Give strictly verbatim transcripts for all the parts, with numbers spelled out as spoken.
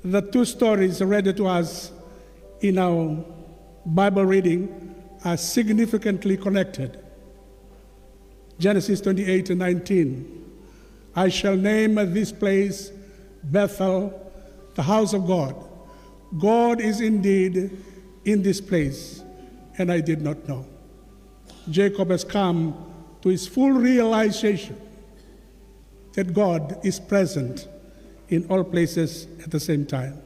The two stories read to us in our Bible reading are significantly connected. Genesis twenty-eight and nineteen. "I shall name this place Bethel, the house of God. God is indeed in this place, and I did not know." Jacob has come to his full realization that God is present in all places at the same time.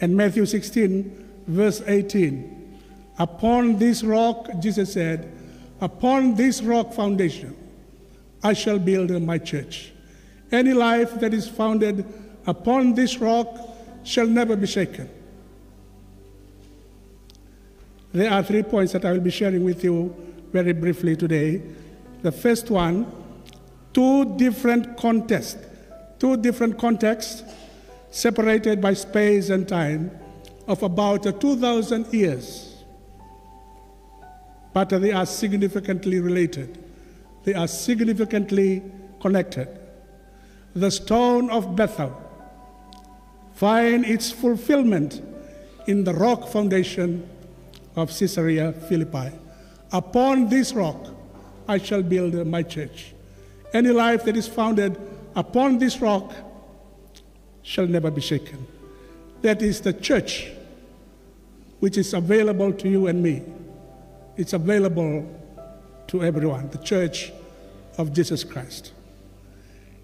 And Matthew sixteen, verse eighteen, "Upon this rock," Jesus said, "upon this rock foundation, I shall build my church. Any life that is founded upon this rock shall never be shaken." There are three points that I will be sharing with you very briefly today. The first one, two different contexts, two different contexts separated by space and time of about two thousand years, but they are significantly related. They are significantly connected. The stone of Bethel find its fulfillment in the rock foundation of Caesarea Philippi. "Upon this rock I shall build my church. Any life that is founded upon this rock shall never be shaken." That is the church which is available to you and me. It's available to everyone, the church of Jesus Christ.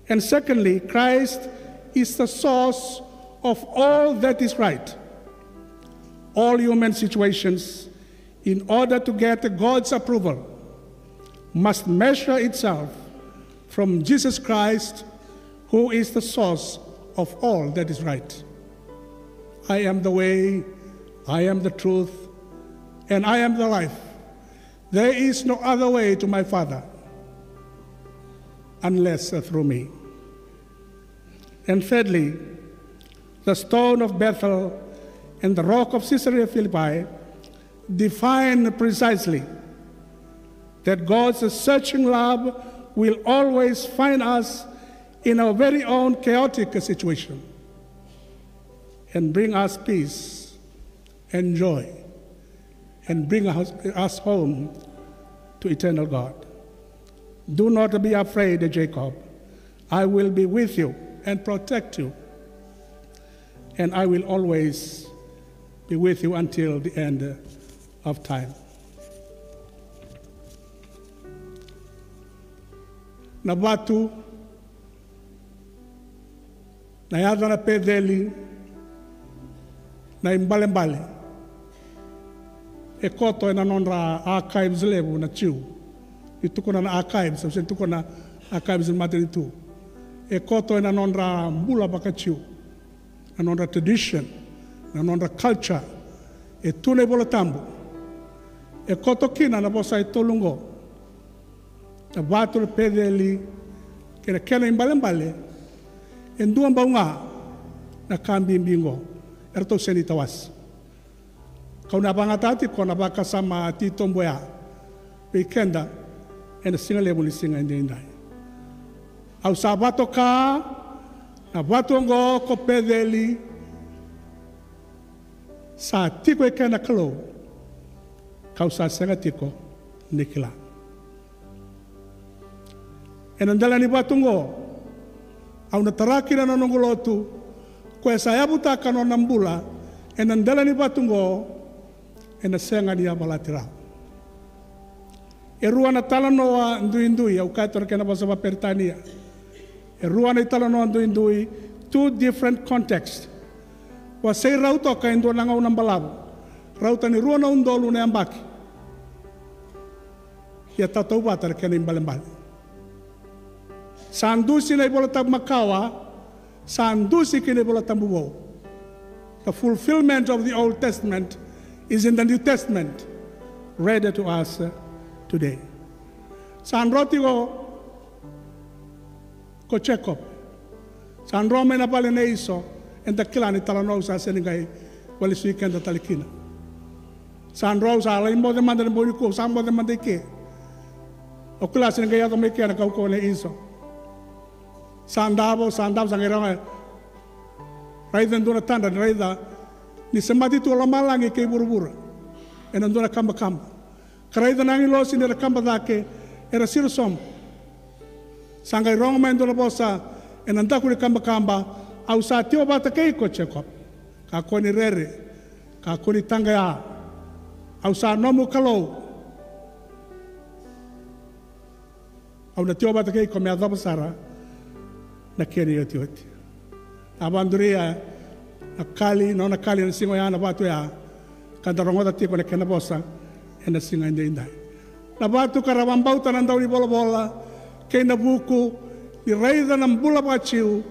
And secondly, Christ is the source of all that is right. All human situations, in order to get God's approval, must measure itself from Jesus Christ, who is the source of all that is right. "I am the way, I am the truth, and I am the life. There is no other way to my Father unless through me." And thirdly, the stone of Bethel and the rock of Caesarea Philippi define precisely that God's searching love will always find us in our very own chaotic situation and bring us peace and joy and bring us, us home to eternal God. "Do not be afraid, Jacob. I will be with you and protect you, and I will always be with you until the end of time." Na vatu, na yaca na Peceli, na ibalebale, e koto ena nodra archives levu na Jiu. Ni tukuna na archives, au sega ni tukuna archives ni matanitu. E koto ena nodra bula vaka-Jiu, na nodra tradition, na nodra culture. E tu na iVola Tabu. E koto kina na vosa e tolu oqo. Na vatu na Peceli kei na kena ibalebale, e dua bau ga na ka bibi oqo, eratou sega ni tawase. Kau na vakayagataka tiko na vakasama titobu oya vei keda ena siga levu ni siga edaidai. Au sa vakatoka na vatu oqo ko Peceli, sa tiko e kea na Kalou, kau sa sega tiko ni kila. Ena dela ni vatu oqo, au na tara kina na noqu lotu, koya sa yavutaka na nona bula ena dela ni vatu oqo, ena sega ni yavalati rawa. E rua na talanoa duidui, au kaya tu na kena vosa vakaperitania. E rua na italanoa duidui, two different contexts. Wasei rau toka e dua na gauna balavu, rauta ni rua na udolu na yabaki. Ia tautauvata na kena ibalebale. Sa dusi na iVola Tabu makawa, sa dusi kina iVola Tabu vou. The fulfillment of the Old Testament is in the New Testament, read to us, uh, today. Sa dro tiko ko Jacob. Sa dro mai na vale nei Iso, eda kila ni talanoa, au sa sega ni qai vakalesui keda tale kina. Sa dro, au sa lai moce mada na bogi nikua, au sa moce mada i ke. Au kila sega ni qai yaco mai ke na kaukauwa nei Iso. Sa davo, sa davo, sa qai rawa ga Raica e dua na tadra ni raica ni semati tu o lomalagi kei vuravura ena dua na kabakaba. Ka raica na agilosi ni ra kaba cake, era siro sobu. Sa qai rogo mai e dua na vosa ena daku ni kabakaba: Au sa tio vata kei iko, Jekope. Kakua ni rere, kakua ni taqaya. Au sa nomu Kalou. Au na tio vata kei iko me yacova sara na kena iotioti. A vaduria na kali, na nona kali ena siga oya, na vatu oya, ka da rogoca tiko na kena vosa ena siga edaidai. Na vatu ka ra vabauta na daunivolavola kei na vuku ni raica na bula vakaJiu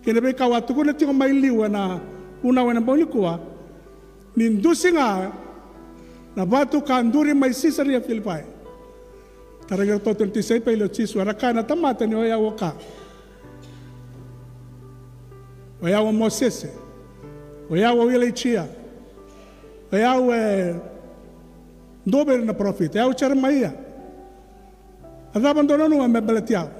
kei na veika au a tukuna tiko mai liu ena vunau ena bogi nikua, ni dusi ga na vatu ka duri mai Sisaria Filipai. Tarogi iratou na tisaipeli o Jisu, era kaya na tamata ni o yau o ka? O yau o Mosese? O yau o Ilaijia? O yau e dua vei ira na parofita? O yau o Jeremaia? A cava dou nanuma me baleti au?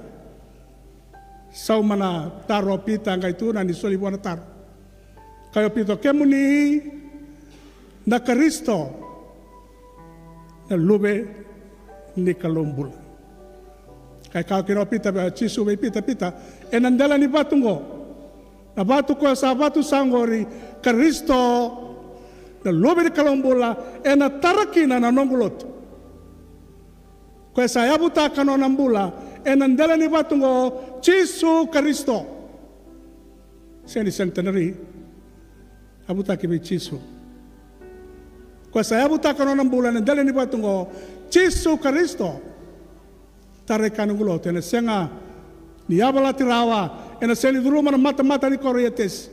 Sauma na taro o Pita, qai tukuna ni soli vua na taro. Kaya o Pita, o kemuni na Karisito, na Luve ni Kalou bula. Qai kaya kina o Pita vei Jisu, vei Pita, Pita, ena dela ni vatu oqo, na vatu koya sa vatu sa oqori, Karisito, na Luve ni Kalou bula, ena tara kina na noqu lotu. Koya sa yavutaka nona bula ena dela ni vatu oqo, Jisu Karisito. Sega ni centenary, yavutaki vei Jisu. Koya sa yavutaka nona bula ena dela ni vatu oqo, Jisu Karisito. Tarai ka noqu lotu, ena sega ni yavalati rawa, ena sega ni curuma na matamata ni koro i Etesi.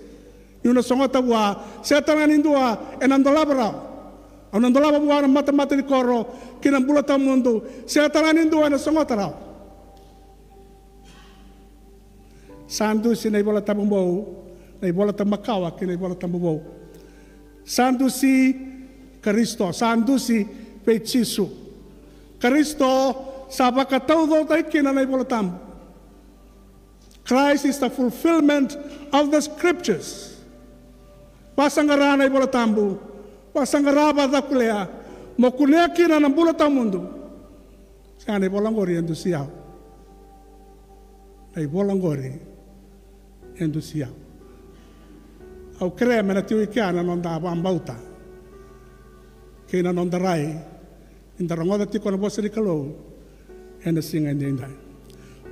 Niu na sogota vua, sega tale ga ni dua ena dolava rawa. Au na dolava vua na matamata ni koro ki na bula tawamudu, sega tale ga ni dua ena sogota rawa. Sa dusi na iVola Tabu Bau, na iVola Tabu Makawa kei na iVola Tabu Vou. Sa dusi Karisito, sa dusi vei Jisu. Karisito sa vakataucokotaki kina na iVola Tabu. Christ is the fulfillment of the scriptures. Vasaqara na iVola Tabu, vasaqara, vakacakulea, mo kunea kina na bula tawamudu. Sega, na ivola oqori e dusi au. Na ivola oqori e dusi au. Au kerea me na tiko i kea na noda vakabauta kei na noda rai ni da rogoca tiko na vosa ni Kalou ena siga edaidai.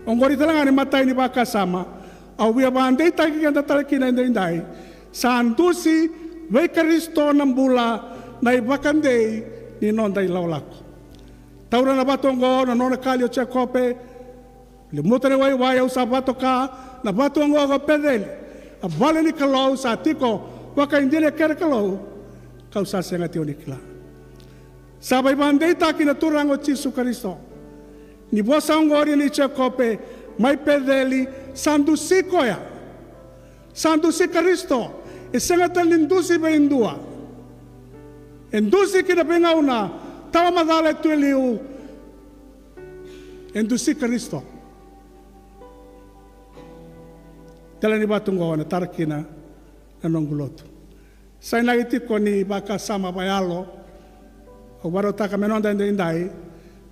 Oqori tale ga na imatai ni vakasama au via vakadeitaki keda tale kina edaidai. Sa dusi vei Karisito na bula, na ivakadei ni noda ilakolako. Taura na vatu oqo, na nona kali o Jekope, Limuta na iwaiwai, au sa vakatoka na vatu oqo ko Peceli, a vale ni Kalou sa tiko vakaidina kei na Kalou, kau sa sega tiko ni kila. Sa veivakadeitaki na Turaga o Jisu Karisito. Ni vosa oqori nei Jekope mai Peceli, sa dusi koya. Sa dusi Karisito. E sega tale ni dusi vei dua. E dusi ki na veigauna tawamacala e tu e liu. E dusi Karisito. Dela ni vatu oqo ena tara kina na noqu lotu. Sa inaki tiko ni vakasama vakayalo au vakarautaka me noda edaidai,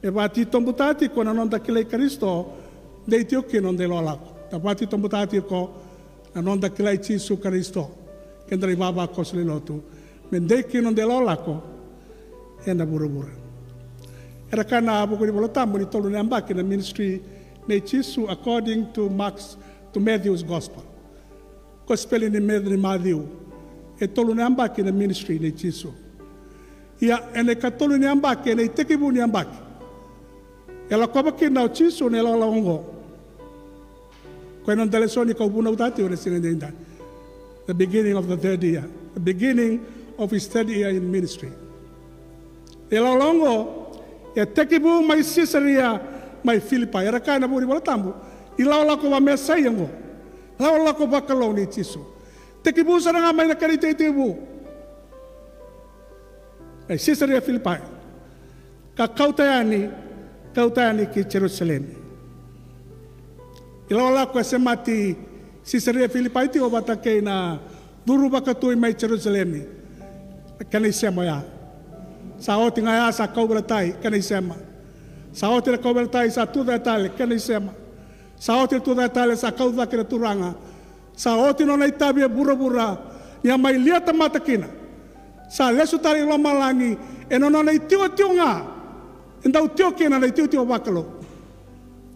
me vakatitobutaka tiko na noda kilai Karisito, dei tiko kina noda ilakolako. Da vakatitobutaka tiko na noda kilai Jisu Karisito, keda na ivavakoso ni lotu, me dei kina noda ilakolako ena vuravura. Era kaya na vuku ni Vola Tabu ni tolu na yabaki na ministry nei Jisu according to Mark's, to Matthew's gospel. Kosipeli ni Matthew, ni Maciu. E tolu na yabaki na ministry nei Jisu. Ia ena ikatolu ni yabaki, ena itekivu ni yabaki, e lakova kina o Jisu na ilakolako oqo. Koya na noda lesoni kau vunautaka tiko ena siga edaidai. The beginning of the third year. The beginning of his third year in ministry. Ilakolako oqo e tekivu mai Sisaria mai Filipai. Era kaya na vuku ni Vola Tabu, ilakolako vakamesaia oqo. Ilakolako vakalou nei Jisu. Tekivu sara ga mai na kena itekivu mai Sisaria Filipai, ka kauta yani, kauta yani ki Jerusalemi. Ilakolako e semati Sisaria Filipai tiko vata kei na curu vakatui mai Jerusalemi. Kena isema oya. Sa oti ga ya sa kauveilatai, kena isema. Sa oti na kauveilatai, sa tucake tale, kena isema. Sa oti na tucake tale, sa kau cake na Turaga. Sa oti nona itavi e vuravura, ni a mai lia tamata kina. Sa lesu tale i lomalagi, ena nona itikotiko ga e dau tiko kina na itikotiko vakalou.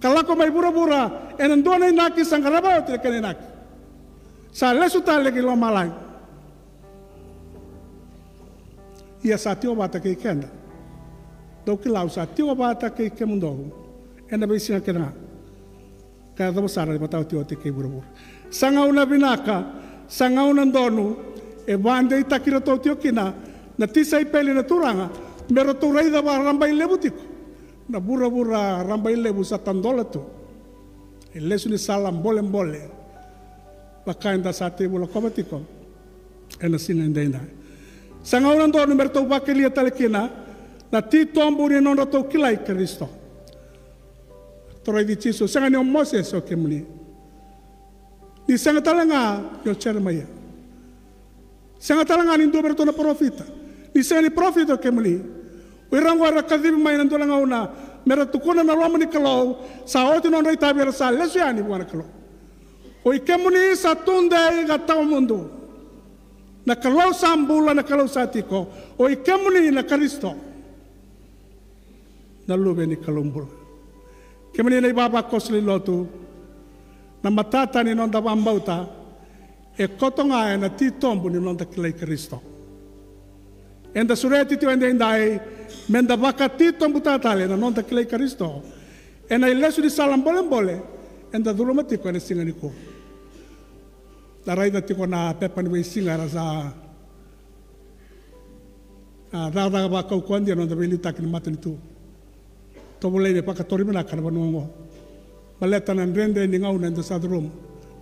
Ka lako mai vuravura ena dua na inaki, sa qarava oti na kena inaki. Sa lesu tale ki lomalagi. Ia sa tiko vata kei keda. Dou kila au sa tiko vata kei kemudou ena veisiga kece ga. Ka yacova sara ni vataotioti kei vuravura. Sa gauna vinaka, sa gauna donu, e vadeitaki iratou tiko kina na tisaipeli na Turaga, me ratou raica vakarabailevu tiko na vuravura rabailevu sa tadola tu e lesu ni sala bolebole, vaka eda sa tekivu lakova tiko ena siga edaidai. Sa gauna donu me ratou vakelia tale kina na titobu ni nodratou kilai Karisito. Ratou raici Jisu, sega ni o Mosese o kemuni. Ni sega tale ga ni o Jeremaia. Sega tale ga ni dua vei iratou na parofita. Ni sega ni parofita o kemuni. O ira oqo era kacivi mai ena dua na gauna me ra tukuna na loma ni Kalou, sa oti nodra itavi, era sa lesu yani vua na Kalou. O i kemuni sa tudei ka tawa mudu. Na Kalou sa bula, na Kalou sa tiko. O i kemuni na Karisito, na Luve ni Kalou bula. Kemuni na ivavakoso ni lotu, na matata ni noda vakabauta e koto ga ena titobu ni noda kilai Karisito. Eda sureti tiko edaidai me da vakatitobutaka tale na noda kilai Karisito ena ilesu ni sala bolebole eda curuma tiko ena siga nikua. Da raica tiko na pepa ni veisiga era sa, a, cakacaka vakaukauwa dina na noda veiliutaki ni matanitu. Tovolei me vakatori vinaka na vanua oqo. Baleta na dredre ni gauna eda sa curuma,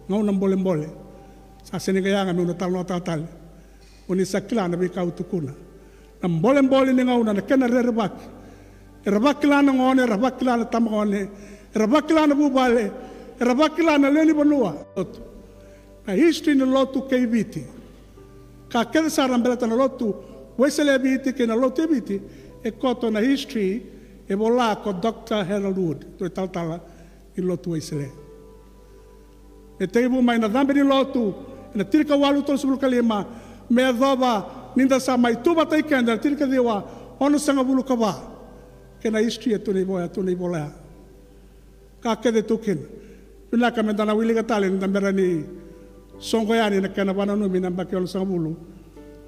gauna bolebole. Sa sega ni qai yaga meu na talanoataka tale. O ni sa kila na veika au tukuna. Na bolebole ni gauna, na kena rerevaki. Era vakila na gone, era vakila na tabagone, era vakila na vuvale, era vakila na lewe ni vanua. Na history ni lotu kei Viti. Ka kece sara baleta na lotu Wesele e Viti kei na lotu e Viti, e koto na history e vola ko Doctor Harold Wood, dua na italatala ni lotu Wesele. Me tekivu mai na cabe ni lotu ena tinikawalu tolusagavulu ka lima, me yacova ni da sa mai tu vata i keda ena tinikaciwa onosagavulu ka va. Kei na history e tu na ivola, e tu na ivola ya. Ka kece tu kina. Vinaka me da na wilika tale ni da bera ni soqo yani na kena vananumi na yabaki onosagavulu,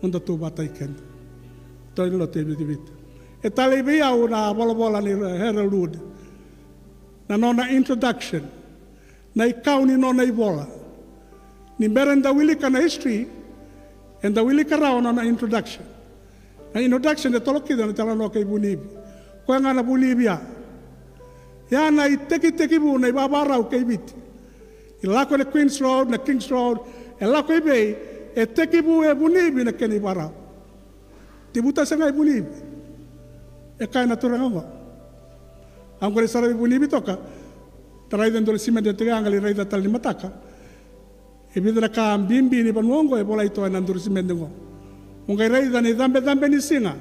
noda tu vata i keda. Tou ni lotu e Viti. E talei vei au na volavola nei Harold Wood, na nona introduction, na ikau ni nona ivola. Ni bera ni da wilika na history, eda wilika rawa na nona introduction. Na introduction e tolokica na italanoa kei Vunivi. Koya ga na Vunivi ya. Ya na itekitekivu na ivavarau kei Viti. E lako ena Queens Road, na Kings Road, e lako i vei, e tekivu e Vunivi na kena ivakarau. Tekivu tale sara ga e Vunivi. E kaya na turaga oqo. Au qai sara i Vunivi toka. Da raica e dua na simede tiko ya, qai lai raica tale ni mataka. E vica na ka bibi ni vanua oqo e volai toka ena duru simede oqo. Mo qai raica na icabecabe ni siga.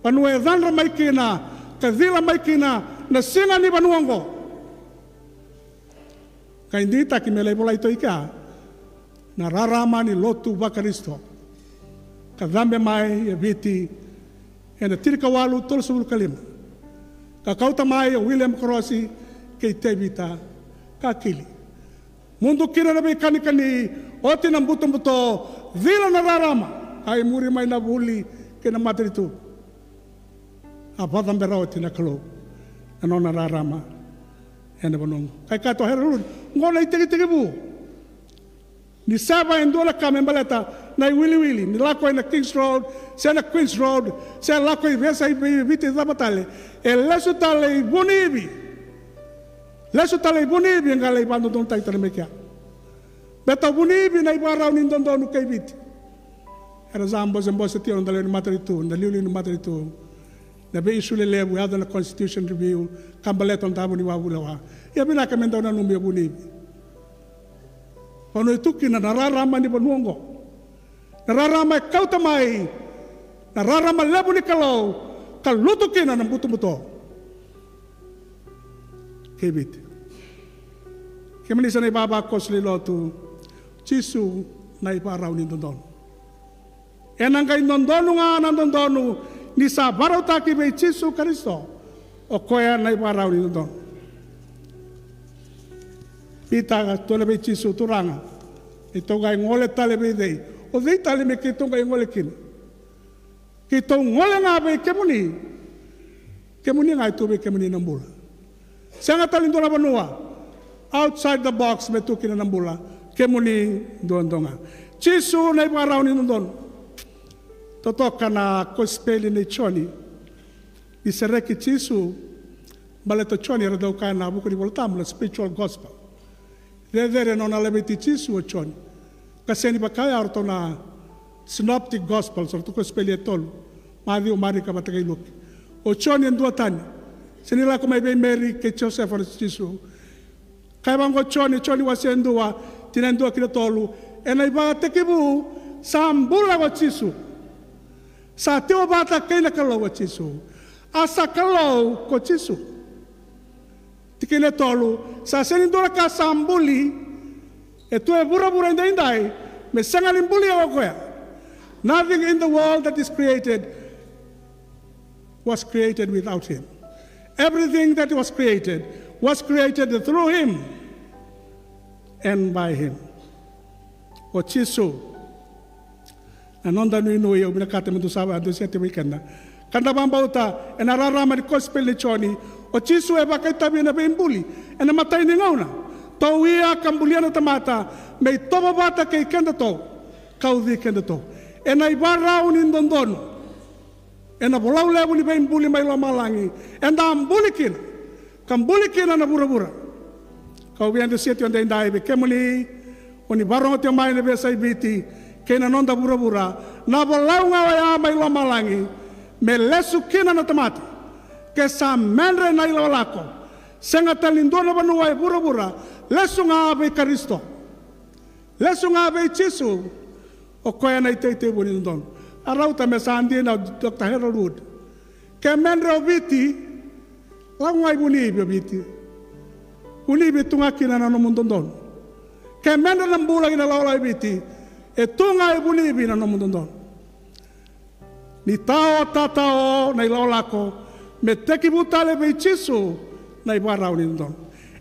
Vanua e cadra mai kina, ka cila mai kina na siga ni vanua oqo. Qai digitaki me lai volai toka i kea na rarama ni lotu vaKarisito. Ka cabe mai e Viti ena tinikawalu tolusagavulu ka lima. Ka kauta mai o William Cross kei Tevita Kakili. Mudu kina na veikanikani, oti na butobuto, cila na rarama, a i muri mai na vuli kei na matanitu. A vakacabera oti na Kalou na nona rarama ena vanua oqo. Ka i kaya o Harold, oqo na itekitekivu. Ni seva e dua na ka me baleta na iwiliwili, ni lako ena Kings Road, se na Queens Road, se lako i vesa i Viti cava tale, e lesu tale i Vunivi. Lesu tale i Vunivi, e qai lai vakadodonutaki tale mai kea. Baleta o Vunivi na ivakarau ni dodonu kei Viti. Era sa bosebose tiko na lewe ni matanitu, na liuliu ni matanitu. Na veiisu lelevu, yaco na constitution review, ka baleta na davu ni vakavulewa. Ia vinaka me dau nanumi o Vunivi. Vanua e tu kina na rarama ni vanua oqo. Na rarama e kauta mai na rarama levu ni Kalou ka lutu kina na butobuto kei Viti. Kemuni sa na ivavakoso ni lotu, Jisu na ivarau ni dodonu. Ena qai dodonu ga na dodonu ni sa varautaki vei Jisu Karisito. O koya na ivarau ni dodonu. Pita tukuna vei Jisu, Turaga, keitou qai gole tale vei cei? O cei tale me keitou qai gole kina? Keitou gole ga vei kemuni. Kemuni ga e tu vei kemuni na bula. Sega tale ni dua na vanua outside the box me tu kina na bula. Kemuni duadua ga. Jisu na ivarau ni dodonu. Totoka na kosipeli nei Joni. Ni sereki Jisu, baleta o Joni era dau kaya na vuku ni Vola Tabu na spiritual gospel. Cecere na nona laveti Jisu o Joni. Ka sega ni vaka ya o ratou na synoptic gospels, o ratou kosipeli e tolu. Maciu, Marika vata kei Luke. O Joni e duatani. Sega ni lako mai vei Meri kei Josefa na Jisu. Kaya vaqo o Joni, Joni wase e dua, tikina e dua ki na tolu. Ena ivakatekivu sa bula ko Jisu. Sa tiko vata kei na Kalou ko Jisu. A sa Kalou ko Jisu. Tikina e tolu, sa sega ni dua na ka sa buli e tu e vuravura edaidai me sega ni bulia ko koya. Nothing in the world that is created was created without him. Everything that was created was created through him and by him. O Jisu na noda nuinui, au vinakata me dou sa vakadusia tiko vei keda. Ka da vakabauta ena rarama ni kosipeli nei Joni, o Jisu e vakaitavi ena veibuli ena imatai ni gauna. Tauia ka bulia na tamata me itovo vata kei kedatou ka uci kedatou. Ena ivarau ni dodonu. Ena volau levu ni veibuli mai lomalagi eda a buli kina, ka buli kina na vuravura. Kau via dusia tiko edaidai vei kemuni o ni vakarorogo tiko mai na veiyasai Viti kei na noda vuravura, na volau ga oya mai lomalagi me lesu kina na tamata. Ke sa medre na ilakolako, sega tale ni dua na vanua e vuravura, lesu ga vei Karisito. Lesu ga vei Jisu. O koya na iteitei vuni dodonu. A rauta me sa dina o Doctor Harold Wood. Ke medre o Viti, lako ga i Vunivi o Viti. Vunivi e tu ga kina na nomu dodonu. Ke medre na bula kina lawalawa i Viti, e tu ga i Vunivi na nomu dodonu. Ni tao tatao na ilakolako me tekivu tale vei Jisu na ivakarau ni dodonu.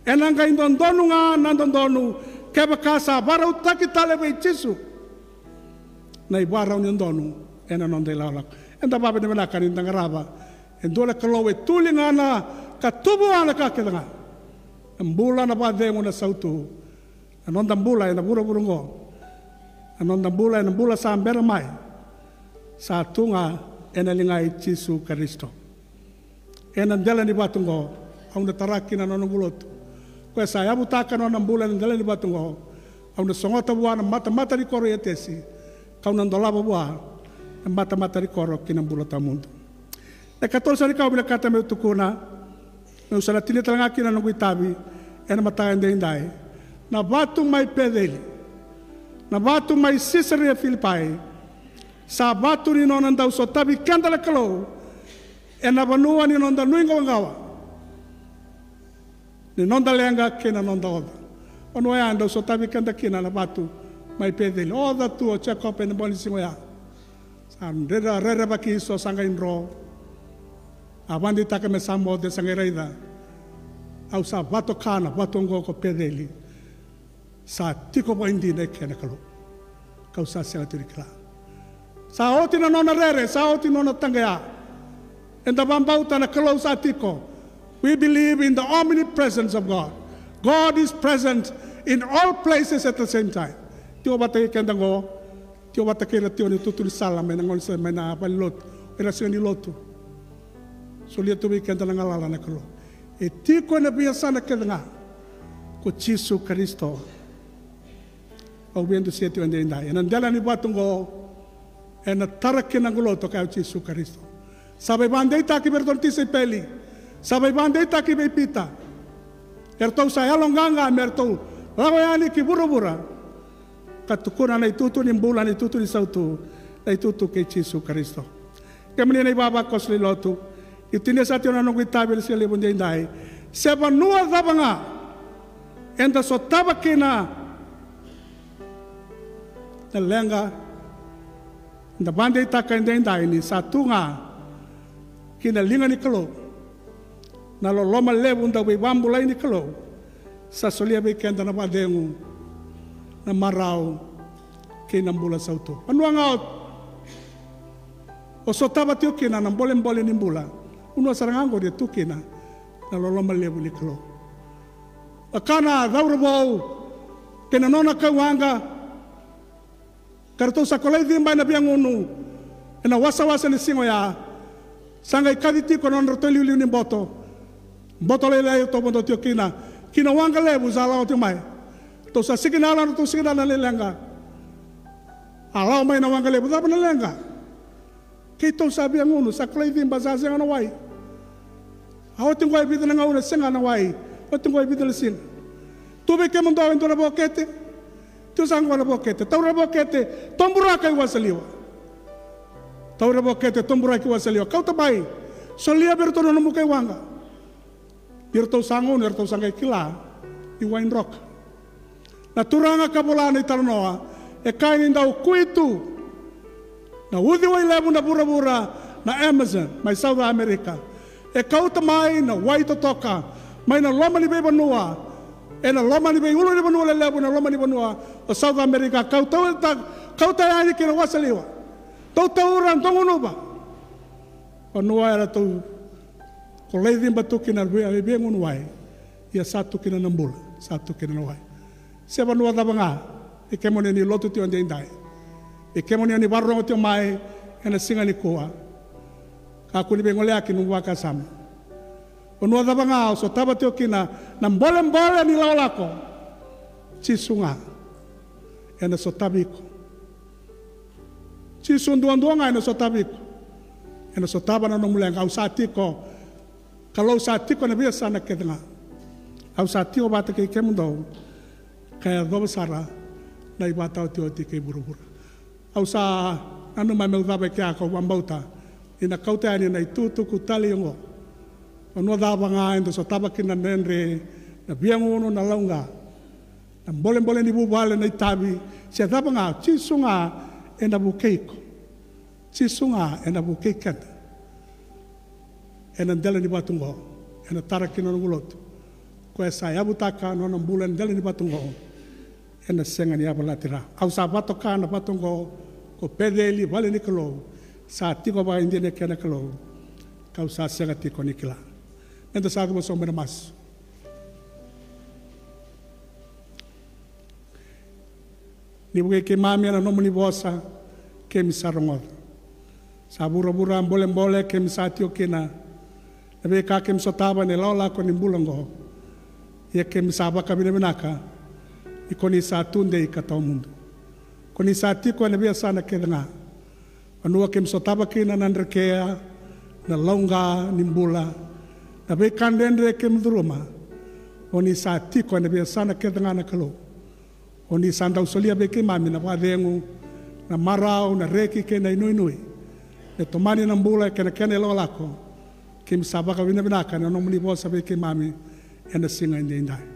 Ena qai dodonu ga na dodonu kevaka sa vakarautaki tale vei Jisu na ivakarau ni dodonu ena noda ilakolako. Eda vakavinavinaka ni da qarava e dua na Kalou e tu ligana ka tu vua na ka kece ga. Na bula, na vakacegu, na sautu. Na noda bula ena vuravura oqo, na noda bula ena bula sa bera mai, sa tu ga ena liga i Jisu Karisito. Ena dela ni vatu oqo au na tara kina na noqu lotu. Koya sa yavutaka na nona bula ena dela ni vatu oqo, au na sogota vua na matamata ni koro i Etesi, kau na dolava vua na matamata ni koro ki na bula tawamudu. Na ikatolu sa ni ka au vinakata meu tukuna, meu sa na tinia tale ga kina na noqu itavi ena mataka edaidai. Na vatu mai Peceli, na vatu mai Sisaria Filipai, sa vatu ni nona dau sotavi keda na Kalou ena vanua ni noda nuiqawaqawa, ni noda leqa kei na noda oca. Vanua ya e dau sotavi keda kina na vatu mai Peceli. Oca tu o Jekope ena bogi ni siga oya. Sa rere, rerevaki Iso, sa qai dro. A vakadeitaka me sa moce, sa qai raica. Au sa vakatoka na vatu oqo ko Peceli. Sa tiko vakaidina eke na Kalou. Kau sa sega tu ni kila. Sa oti na nona rere, sa oti na nona taqaya. Eda vakabauta na Kalou sa tiko. We believe in the omnipresence of God. God is present in all places at the same time. Tiko vata kei keda oqo, tiko vata kei ira tiko ni tutu ni sala, mai na gaunisala, mai na valenilotu, ira sega ni lotu. Solia tu vei keda na galala na Kalou. E tiko ena veiyasana kece ga ko Jisu Karisito. Au via dusia tiko edaidai ena dela ni vatu oqo, ena tara kina na noqu lotu, kaya o Jisu Karisito. Sa veivakadeitaki vei iratou na tisaipeli, sa veivakadeitaki vei Pita. Eratou sa yaloqaqa me ratou lako yani ki vuravura ka tukuna na itutu ni bula, na itutu ni sautu, na itutu kei Jisu Karisito. Kemuni na ivavakoso ni lotu, niu tinia sa tiko na noqu itavi ena siga levu edaidai. Se vanua cava ga eda sotava kina na leqa, eda vakadeitaka edaidai ni sa tu ga ki na liga ni Kalou na loloma levu dau veivakabulai ni Kalou, sa solia vei keda na vakacegu, na marau kei na bula sautu. Vanua ga o, o sotava tiko kina na bolebole ni bula, vanua sara ga oqori e tu kina na loloma levu ni Kalou. Vaka na cauravou kei na nona kauwaqa, ka ratou sa kolai ciba ena viagunu ena wasawasa ni siga oya. Sa qai kaci tiko na nodratou iliuliu ni boto, boto lailai ratou vodo tiko kina, ki na waqa levu sa lako tiko mai. Ratou sa sikinala, ratou sikinala na leqa. A lako mai na waqa levu, cava na leqa? Keitou sa viagunu, sa kolai ciba, sa sega na wai. A oti qo e vica na gauna e sega na wai. Oti qo e vica na siga. Tu vei kemudou e dua na vokete. Tu sa qo na vokete. Taura na vokete, toburaka i Wasaliwa. Taura na vokete, toburaka i Wasaliwa. Kauta mai. Solia vei iratou na nomu kauwaqa. Ni ratou sa gauna, eratou sa qai kila ni wai droka. Na turaga ka vola na italanoa, e kaya ni dau kui tu na uciwai levu na vuravura, na Amazon, mai South America. E kauta mai na wai totoka mai na loma ni veivanua, ena loma ni veiulunivanua lelevu, ena loma ni vanua o South America, kauta, kauta yani ki na Wasaliwa. Dou taura, dou gunuva. Vanua eratou kolai ciba tu kina na via, viagunu wai. Ia sa tu kina na bula, sa tu kina na wai. Se vanua cava ga, vei kemuni ni lotu tiko edaidai, vei kemuni ni vakarorogo tiko mai ena siga nikua, kakua ni veigoleyaki nomu vakasama. Vanua cava ga o sotava tiko kina na bolebole ni lakolako, Jisu ga ena sotavi iko. Jisu duadua ga ena sotavi iko. Ena sotava na nomu leqa. Au sa tiko, Kalou sa tiko ena veiyasana kece ga. Au sa tiko vata kei kemudou, ka yacova sara na ivakataotioti kei vuravura. Au sa nanuma meu cava e kea, kau vakabauta ni na kauta yani na itukutuku talei oqo. Vanua cava ga eda sotava kina na dredre, na viagunu, na lauqa, na bolebole ni vuvale, na itavi, se cava ga, Jisu ga ena vukei iko. Jisu ga ena vukei keda. Ena dela ni vatu oqo, ena tara kina na noqu lotu. Koya sa yavutaka na nona bula ena dela ni vatu oqo, ena sega ni yavalati rawa. Au sa vakatoka na vatu oqo ko Peceli, vale ni Kalou. Sa tiko vakaidina kei na Kalou, kau sa sega tiko ni kila. Meda sa cuva sobu ena masu. Ni vukei keimami ena nomuni vosa, keimami sa rogoca. Sa vuravura bolebole keimami sa tiko kina, na veika keimami sotava ena ilakolako ni bula oqo. Ia keimami sa vakavinavinaka ni ko ni sa tudei ka tawamudu. Ko ni sa tiko ena veiyasana kece ga. Vanua keimami sotava kina na drekea, na lauqa ni bula, na veika dredre keimami curuma, o ni sa tiko ena veiyasana kece ga na Kalou. O ni sa dau solia vei keimami na vakacegu, na marau, na reki kei na inuinui. Me tomani na bula kei na kena ilakolako. Keimami sa vakavinavinaka ena nomuni vosa vei keimami ena siga edaidai.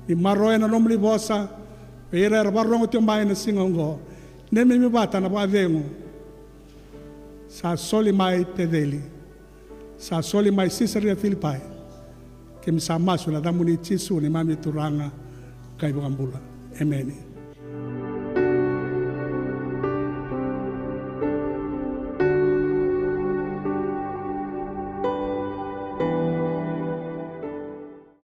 Ni maroroya na nomuni vosa vei ira era vakarorogo tiko mai ena siga oqo. Neimami vata na vakacegu sa soli mai Peceli, sa soli mai Sisaria Filipai. Keimami sa masu ena yacamuni Jisu, neimami Turaga ka iVakabula. Emeni.